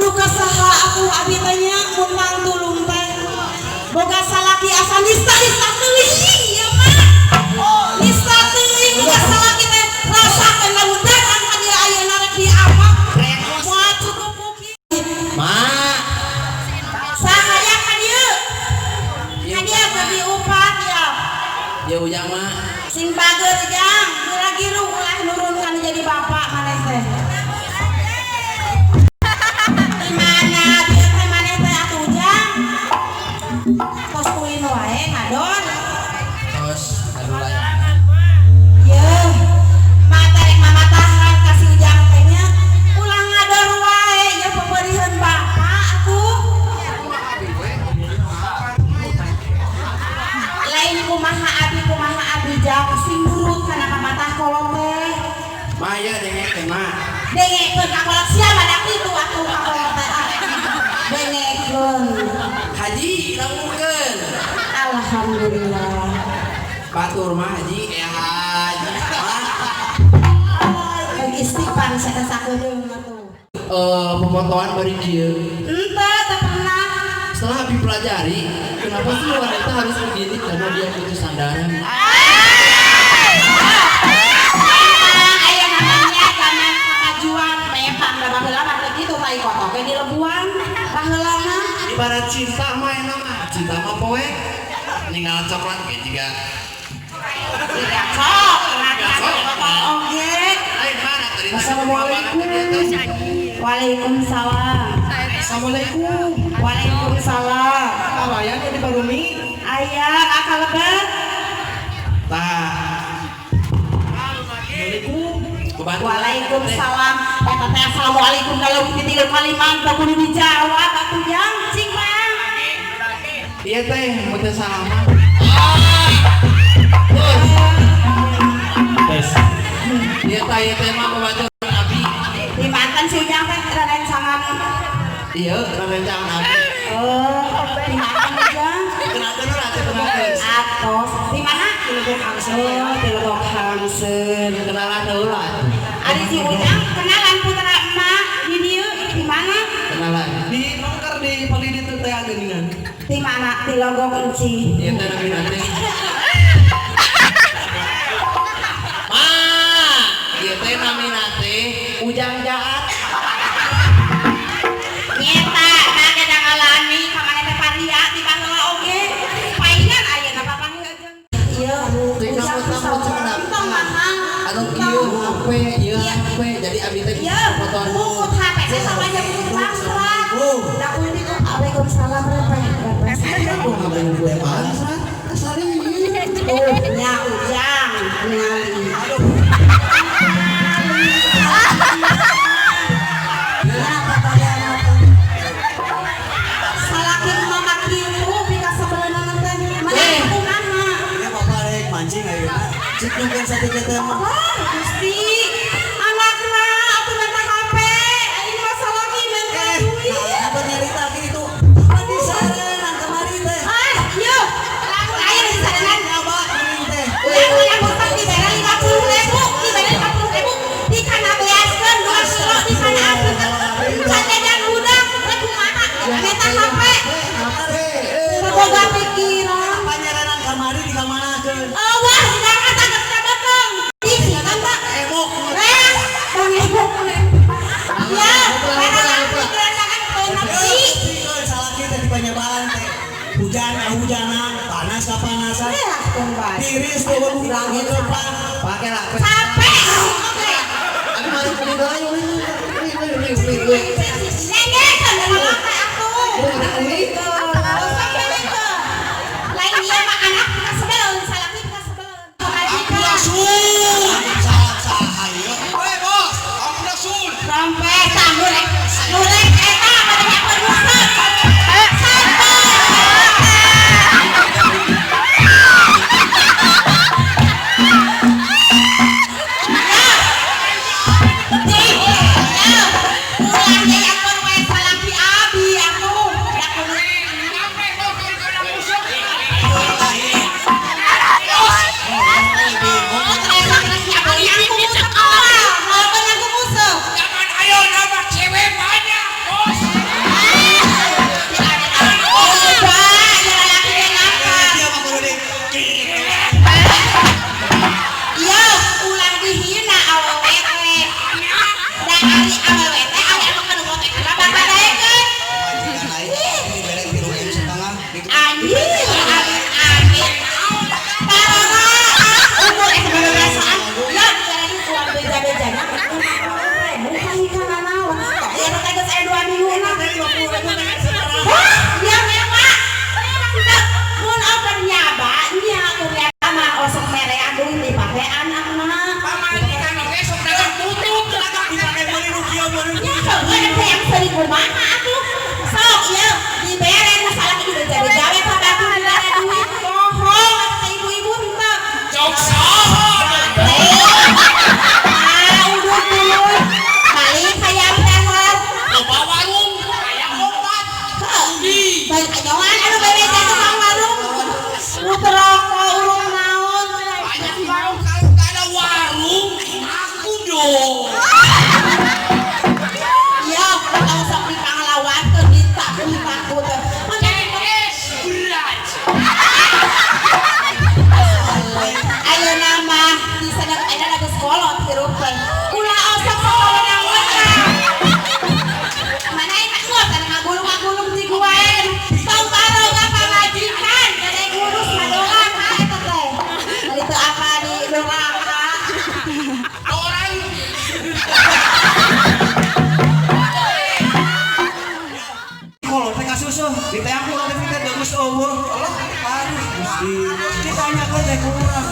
Kudu ka saha atuh abi teh nya mun mangtulung teh. Boga salaki asa nista-nista teuing ieu mah. Nista teuing boga salaki teh rasakeun lamun datang ka dieu ayeuna rek diapa. Moal cukup ku kieu. Ma, Saha ya ka dieu? Ka dieu keur diupat ya. Ya Ujang mah. Sing bager jang, gira-giru ulah nurun kan jadi bapak maneh teh. Di mana dieu teh maneh teh atuh Jang? Tos kulin wae ngadon. Tos anu layangan. Yeuh. Mata rek mamatahan ka si Ujang teh nya. Ulah ngador wae ya peperiheun bapak atuh. Lain kumaha abi jang sing nurut kana pamatah kolot teh. Ma ya dengek teh ma. Dengekeun ka kolot sia badak kitu atuh ka kolot teh. Dengekeun. Haji lamukeun. Alhamdulillah. Batur mah haji ya haji. Bagi istighfar saya sakedeung atuh. Pemotongan bari kieu. Henteu teu pernah. Setelah Abi pelajari, kenapa sih wanita harus begini? Karena dia butuh sandaran. Emang aya namanya zaman kemajuan memang da baheula mah teu kitu tai kotok ge dilebuan baheula mah. Ibarat cinta mah enak mah, cinta mah poe. Ninggal coklat ge juga. Tidak sok, kotok oge. Lain mana tadi? Assalamualaikum. Waalaikumsalam. Assalamualaikum. Waalaikumsalam. Kabayan di Parumi. Aya akal lebet. Tah. Assalamualaikum. Kebantu. Waalaikumsalam. Eta teh assalamualaikum kalau di tilu kalimat teu kudu dijawab atuh jang cing mah. Iya teh, mau teh salaman. Tes. Iya teh mah pembantu Abi. Di mantan si Ujang teh rerencangan. Iya, rerencangan Abi. Oh, di mantan Ujang. Kenalkeun heula teh kenalkeun. Atos di mana? Tilogok Hangsen. Oh, Tilogok Hangsen. Kenalan heula atuh. Ari si Ujang kenalan putra emak di dieu di mana? Kenalan. Di nongker di palidi teh teh geuningan. Di mana? Tilogok Enci. Iya teh nabi nanti. Ma, ieu teh namina teh Ujang Jaat. Nyeta, make da ngalami ka maneh teh paria di baheula oge. Paingan ayeuna papanggih jeung ieu Teh Ujang kamu tahu cenah. Entong mahal. Anu kieu HP, ieu HP. Jadi abi teh Iya, fotoan. bungkut HP teh sama aja bungkut pasrah. Da kuwi itu Waalaikumsalam repeh. Oh, nya Ujang ningali. Ya, papayana teh. Salaki mama kitu pika sebeleuna teh. Mana kumaha? Ya bapak rek mancing ayeuna. Cik nyungkeun sakitu teh mah. Wah, Gusti. Anakna atuh minta HP. Ini mah salaki minta duit. Nah, apa nyarita kitu? Apa disarenan kamari teh? Ah, ieu. Lamun aya disarenan. Nyoba mending teh. Lamun yang utang dibere 50.000, dibere 50.000, dikanabeaskeun 2 kilo dikanaaskeun. Can jajan budak rek kumaha? Minta HP. HP. Teu boga pikiran. Panyerenan kamari dikamanakeun? Wah, sedangkan tangkep kabeteng. Ih, kan Pak. Emok. Eh, Bang Ebok. Ya, karena pikiran jangan penafsi. Pikeun salaki teh dipanyebaan teh. Hujan hujanan, panas kapanasan. Ya, tong bae. Tiris eueuh depan. Pake lah. Capek. Oke. Abi mari beli heula yuk. Beli beli beli. Nenek kan ngomong teh atuh. Beli. Lain ieu mah anak kita sebelun, salaki kita sebelun. Ampurasun. Salah saha ieu? Weh bos, ampurasun. Sampai tanggung nurek eta pada nyakeun rusak. Sampai. Ya. Ya, ulah nyakeun we salaki abi. Baik anyoan anu bebeja tukang warung. Muter rokok urung naon. Banyak warung kalau nggak ada warung, aku dong. Iya, kalau sok dipanglawankeun ditakut-takut. CS berat. Ayeuna mah di sadar ayeuna geus kolot hirup teh. Ulah osok sawenang-wenang. Mana enak gua teh ngagulung-ngagulung ti gua. Tong baroga pamajikan gede ngurus madorang ha eta teh. Dari teu apa di doraka. Orang Kalau teh kasusuh, diteang ku urang teh teh geus eueuh. Allah, aduh Gusti. Ditanyakeun teh ku urang.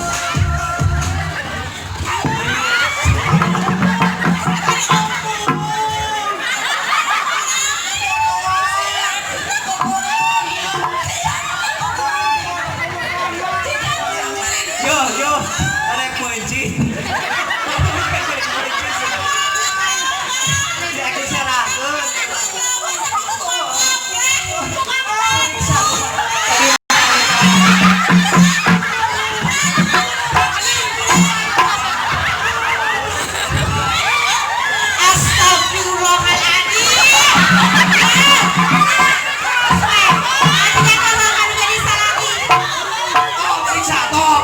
Yo, yo, arek meunci. Di aku sarakeun. Astagfirullahaladzim. Artinya kalau anu jadi salaki. Oh, periksa top.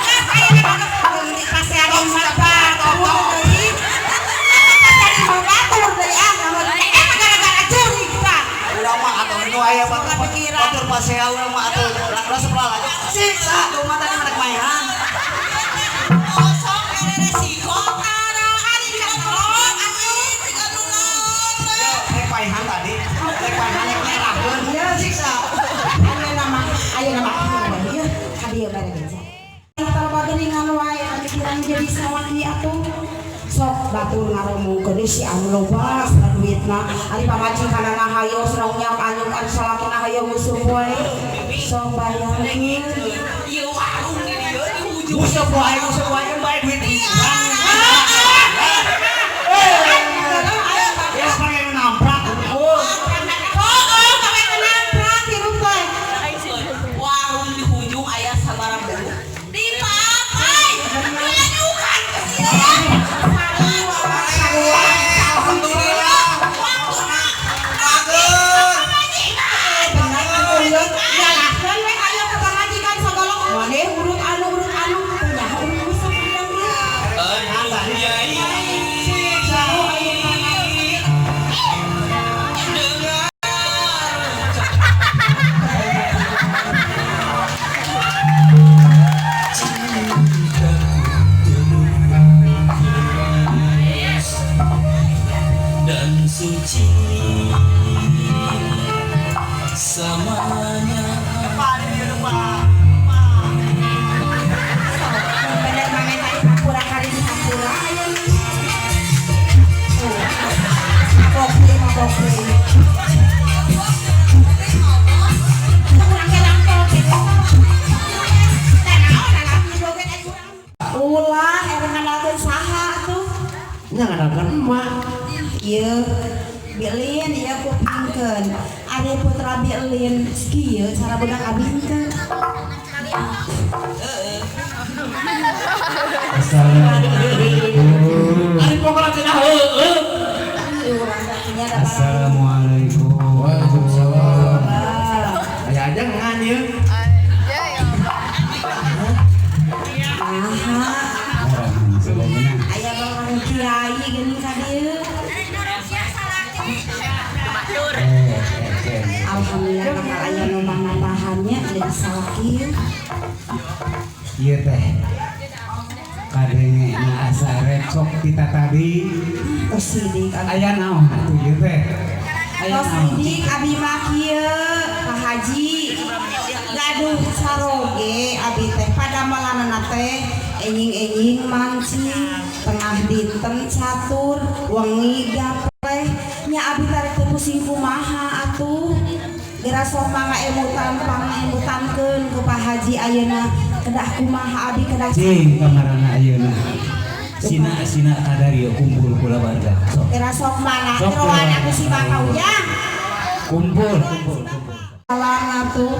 Geus ayeuna mah geus pasean batur deui. Pasean batur deui ah naon eh gara-gara curi kita. Urang mah atuh nu aya batur Kepikiran. batur pasea urang mah atuh resep lah aja. Siksa tuh mah tadi mah maehan. Kosong ere resiko tara ari katrok atuh. Yo, rek paehan tadi. Rek paehan rek merahkeun. Ya siksa. Ayeuna mah ayeuna mah ieu ka dieu bare beja. Tara geuningan wae pamikiran jadi salaki atuh. Sok batur ngaromongkeun si anu loba sana duitna ari pamajikanana hayo serong nyak anyuk ari salakina hayo musuh wae. Sok bayangkeun. Ieu warung di dieu di ujung. Musuh wae, musuh wae kan bae duit urang. Ya pengen namprak. Oh. Oh, sampai kenaprak hirup teh. Warung di ujung aya sabaraha bulu. Dipakai. Diadukan ke sia ya. Sarua, Alhamdulillah. Bagus. Nyalahkeun we ayo ke pamajikan sagala maneh urut anu nya urut bisa pandang ieu. Siksa. Dan suci samanya. Depan ini depan. Bener maneh tadi hampura kali di hampura aya. Oh. Mabok deui, mabok deui. Kurang ke rangkol gitu. Teh naon lalaki joget ai urang. Ulah erek ngandalkeun saha atuh. Nya ngandalkeun emak. Ieu Bilin ieu kupingkeun. Ari putra Bilin kieu cara budak abi teh. Ari pokona cenah heueuh. Urang teh nya da barang. Assalamualaikum. Waalaikumsalam. Aya aja ngan ieu. Aha. Aya barang kiai geuning ka dieu. Alhamdulillah bakal aya nu manatahannya jadi salaki. Ieu teh kadenge na asa recok kita tadi. Tos sidik abi. Aya naon atuh ieu teh? Aya Tos naon? sidik abi mah kieu Pak Haji. Gaduh caroge abi teh padamalanana teh enjing-enjing mancing, tengah dinten catur, wengi gapleh. Nya abi tarik teh pusing kumaha atuh. Geura sok mangga emutan pangemutankeun ku Pak Haji ayeuna kedah kumaha abi kedah Cing kamarana ayeuna. Sina sina kadar ieu kumpul kulawarga. Sok. Geura sok mana Sok jeroan aku si Baka Ujang. Kumpul, kumpul, kumpul. Salam atuh.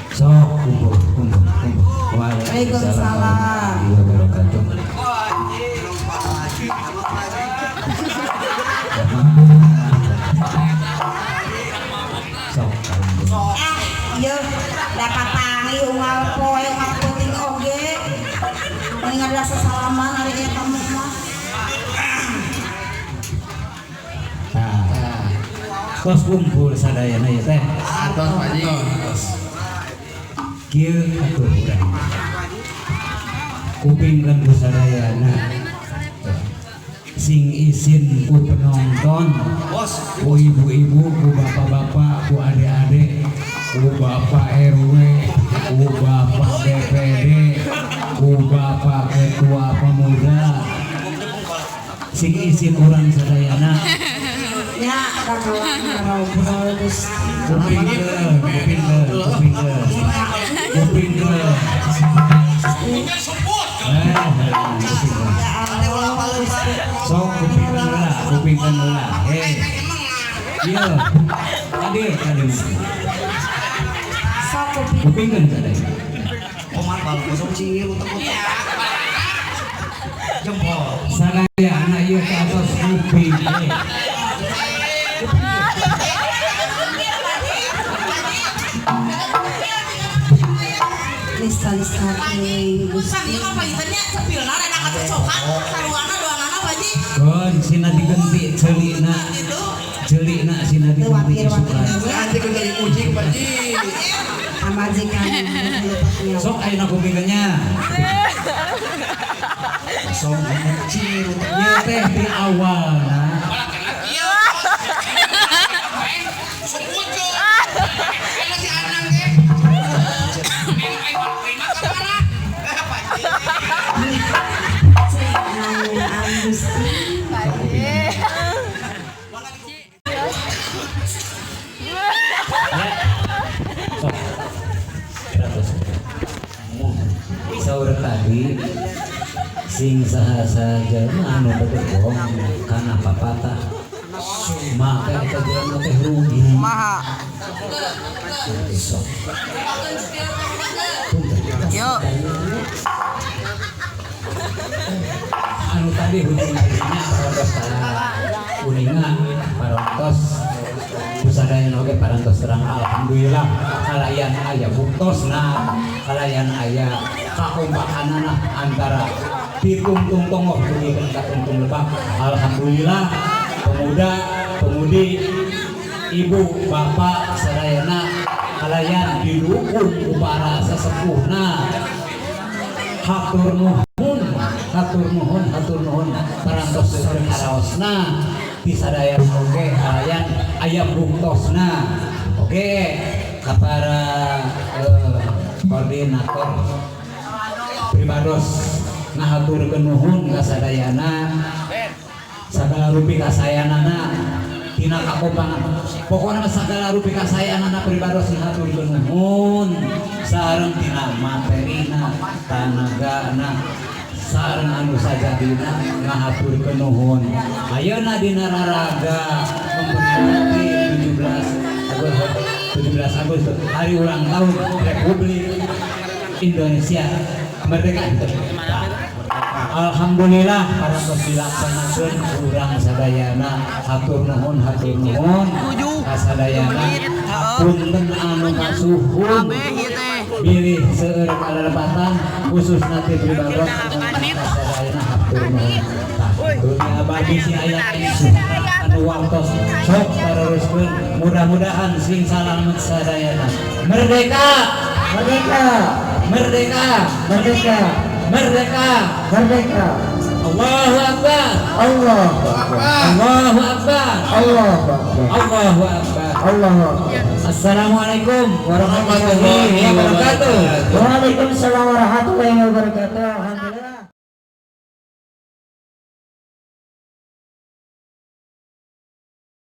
Sok kumpul, kumpul, kumpul. Waalaikumsalam. Warahmatullahi wabarakatuh. Sok kumpul. Ah, ieu da kapangi unggal poe unggal peuting oge. Mending ada sesalaman ari eta mah. Nah, tos kumpul sadayana ya teh. Atos Pak Haji. Kieu atuh urang. Kupingkeun ku sadayana. Sing isin ku penonton, ku ibu-ibu, ku bapak-bapak, ku adik-adik, ku bapak RW, ku bapak DPD, ku bapak ketua pemuda. Sing isin urang sadayana. Nya kakawan ngobrol Gusti. Kupingkeun, kupingkeun, kupingkeun. Kupingkeun. Eh, kupingkeun. Sok kupingkeun heula, kupingkeun heula. Hei. Ieu. Hadir, hadir. Sok kuping. Kupingkeun sadaya. Oman bal kosong cingir utek-utek. Jempol. Sadaya anak ieu ka atos kuping. Lista-lista teuing Gusti. Kon sina digenti ceulina. Ceulina sina Teu digenti wakir-wakir. isukan. Nanti ku jadi kucing Pak Haji. Pamajikan Sok ayeuna kupingkeunnya. Kosong cingir utek. Ieu teh di awalna. Nanyaan Gusti. Ya. Sok. 100. Saur tadi sing saha saja anu bedegong kana papatah maka eta jelema teh rugi. Maha. Sok. Yuk. Anu tadi hujung-hujungnya parantos kuninga parantos kusadayana oge parantos terang alhamdulillah kalayan aya buktosna kalayan aya kakompakanana antara ditungtung tongoh dugi ka tungtung lebak alhamdulillah pemuda pemudi ibu bapak sadayana kalayan didukung ku para sesepuhna hatur nuhun hatur nuhun hatur nuhun parantos seueur karaosna ti sadayana oge kalayan aya buktosna oge ka para koordinator pribados ngahaturkeun nuhun ka sadayana sagala rupi kasayanana tina kakompangan pokona sagala rupi kasayanana pribados ngahaturkeun nuhun sareng tina materina tanagana sareng anu sajadina ngahaturkeun nuhun ayeuna dina raraga memperingati 17 Agustus hari ulang tahun Republik Indonesia merdeka. Alhamdulillah parantos dilaksanakeun urang sadayana hatur nuhun ka sadayana punten anu kasuhun bilih seueur kalepatan khususna ti pribados ka sadayana hatur nuhun. Tah dunia abadi si aya anu waktos sok taruruskeun mudah-mudahan sing salamet sadayana. Merdeka, merdeka, merdeka, merdeka, merdeka, merdeka. Allahu Akbar, Allahu Akbar, Allahu Akbar, Allahu Akbar, Allahu Akbar, Allahu Akbar. Assalamualaikum warahmatullahi wabarakatuh. Waalaikumsalam warahmatullahi wabarakatuh.